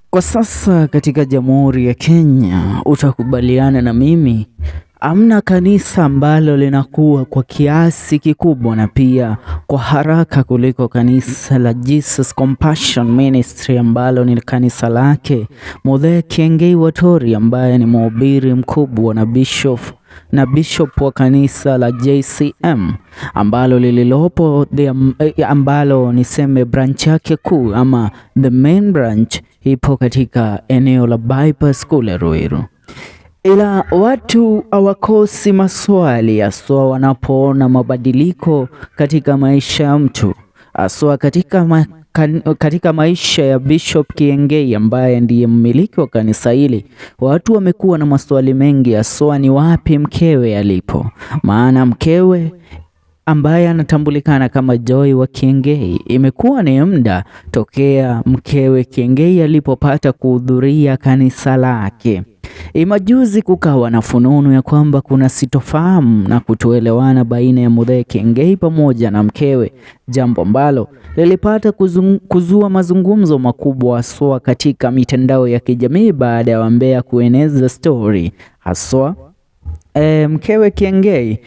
Kwa sasa katika Jamhuri ya Kenya utakubaliana na mimi, hamna kanisa ambalo linakuwa kwa kiasi kikubwa na pia kwa haraka kuliko kanisa la Jesus Compassion Ministry ambalo ni kanisa lake Muthee Kiengei Watori ambaye ni mhubiri mkubwa na bishop wa kanisa la JCM ambalo lililopo ambalo niseme branch yake kuu ama the main branch ipo katika eneo la Bypass kule Ruiru. Ila watu hawakosi maswali haswa wanapoona mabadiliko katika maisha ya mtu, haswa katika maisha ya Bishop Kiengei ambaye ndiye mmiliki wa kanisa hili. Watu wamekuwa na maswali mengi, haswa ni wapi mkewe alipo, maana mkewe ambaye anatambulikana kama Joy wa Kiengei, imekuwa ni muda tokea mkewe Kiengei alipopata kuhudhuria kanisa lake. Imajuzi kukawa na fununu ya kwamba kuna sitofahamu na kutoelewana baina ya Muthee Kiengei pamoja na mkewe, jambo ambalo lilipata kuzua mazungumzo makubwa haswa katika mitandao ya kijamii baada ya wambea kueneza story haswa mkewe Kiengei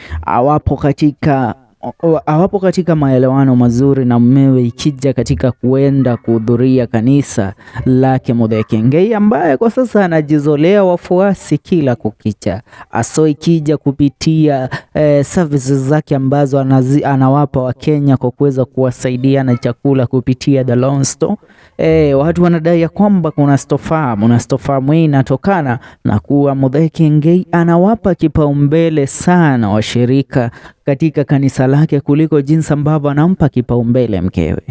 hawapo katika maelewano mazuri na mumewe ikija katika kuenda kuhudhuria kanisa lake Muthee Kiengei ambaye kwa sasa anajizolea wafuasi kila kukicha, aso ikija kupitia services zake ambazo anawapa Wakenya kwa kuweza kuwasaidia na chakula kupitia The Lone Store. Watu wanadai ya kwamba kuna sitofahamu na sitofahamu hii inatokana na kuwa Muthee Kiengei anawapa kipaumbele sana washirika katika kanisa lake kuliko jinsi ambavyo anampa kipaumbele mkewe.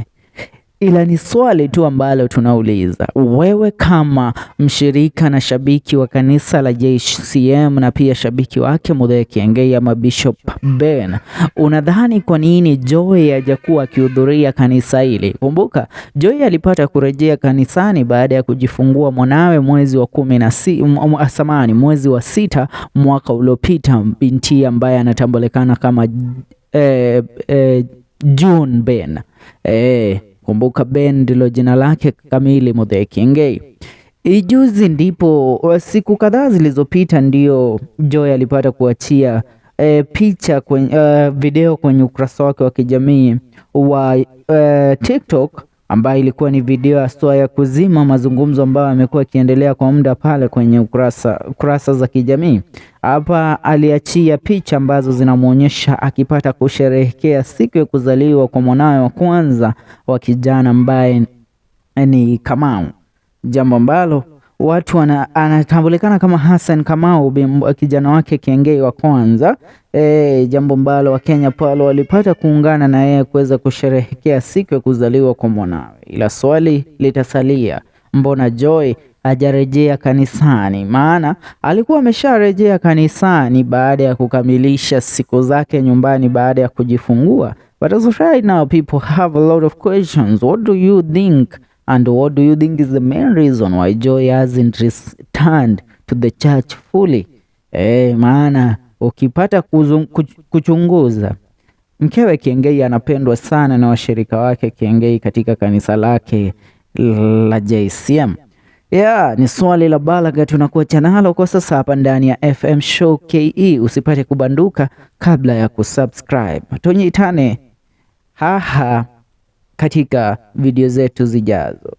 Ila ni swali tu ambalo tunauliza, wewe kama mshirika na shabiki wa kanisa la JCM na pia shabiki wake Muthee Kiengei ama Bishop Ben, unadhani kwa nini Joy hajakuwa akihudhuria kanisa hili? Kumbuka Joy alipata kurejea kanisani baada ya kujifungua mwanawe mwezi wa kumi na si, samahani, mwezi wa 6 mwaka uliopita, binti ambaye anatambulikana kama June Ben. Kumbuka Ben ndilo jina lake kamili Muthee Kiengei. Ijuzi ndipo siku kadhaa zilizopita ndio Joy alipata kuachia picha kwenye, video kwenye ukurasa wake wa kijamii wa TikTok ambayo ilikuwa ni video haswa ya kuzima mazungumzo ambayo amekuwa akiendelea kwa muda pale kwenye kurasa za kijamii. Hapa aliachia picha ambazo zinamuonyesha akipata kusherehekea siku ya kuzaliwa kwa mwanawe wa kwanza wa kijana ambaye ni Kamau, jambo ambalo watu anatambulikana kama Hassan Kamau, kijana wake Kiengei wa kwanza jambo ambalo Wakenya pale walipata kuungana na yeye kuweza kusherehekea siku ya kuzaliwa kwa mwanawe. Ila swali litasalia, mbona Joy hajarejea kanisani? Maana alikuwa amesharejea kanisani baada ya kukamilisha siku zake nyumbani baada ya kujifungua. But as of right now people have a lot of questions. What do you think? And what do you think is the main reason why Joy hasn't returned to the church fully? Maana ukipata kuchunguza mkewe Kiengei anapendwa sana na washirika wake Kiengei katika kanisa lake la JCM. Yeah, ni swali la balagha tunakuacha nalo kwa sasa hapa ndani ya FM Show KE. Usipate kubanduka kabla ya kusubscribe. Tunyitane haha katika video zetu zijazo.